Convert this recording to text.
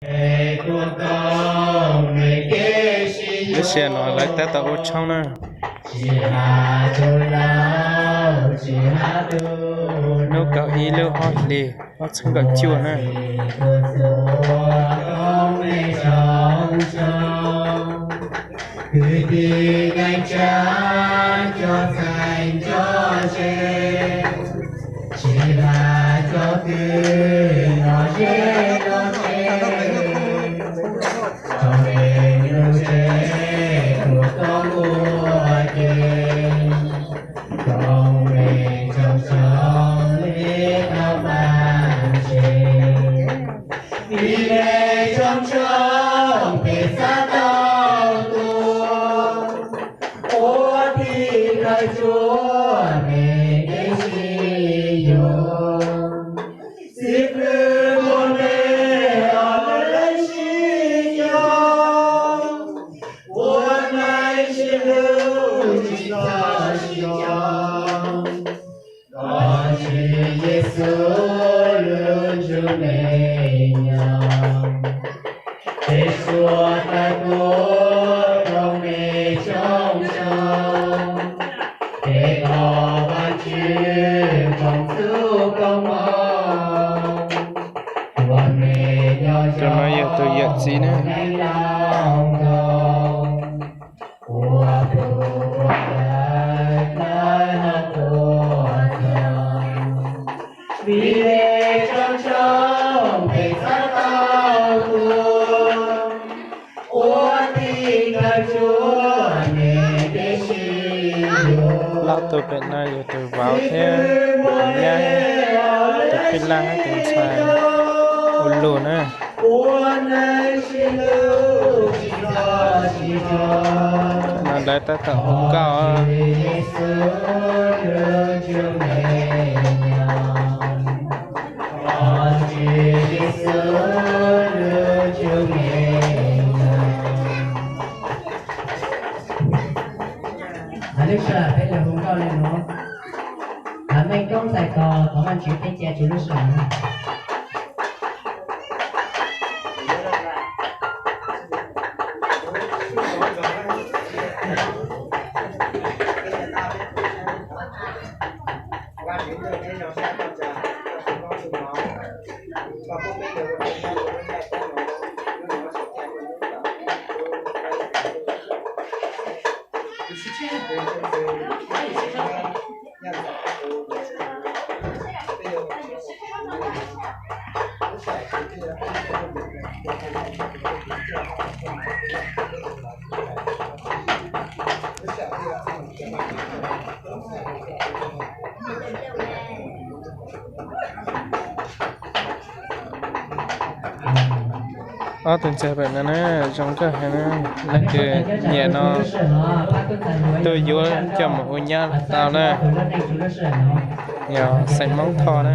Lub sij hawm no lawv tab tom ua tshoob na. Hnub kaum ib lub ob hlis ob txhiab kaum cuaj na. Kwv tij neej tsa cov txheej cov ze, tsis hais cov twg nyob ze nyob ze, txhob me lub tsev tuag koj ua ke, txhob me tsoom tsoom li tau pab tsev. Vim me tsoom tsoom peb xav tau tuag, ua tij thawj tsua me kev sib yuav. Xib hwb muaj me os lawv sib yuav, ua neej sib hlub tsis txhob sib coj. Koj Tswv Yexus lub ntsug me nyuam, peb suav tawm tuaj rau me tsoom tsoom, peb thov Vajtswv foom txhub koob hmoov ua me nyuam. Tus no yog tus yawm txiv na. Ua pug ua ntawv hlawv hauv qhua txog, vim me tsoom tsoom peb xav tau tuag, ua tij thawj tsua me kev sib yuav. Plaub tug pem no yog tus vauv thiab tus nyab, tus phij laj thiab tus ntxhais ua luag na. No lawv tab tom hu nkauj. Lub sij hawm peb yuav hu nkauj li no, meej koob txais tos thov Vajtswv peb cia tsuas lub sij hawm no. Ob tug ntxawg pem no na, zoo nkauj heev na. Leej twg nyiam no tuaj yuav coj mus ua nyab tau na. Yog xeem Hmoob Thoj na.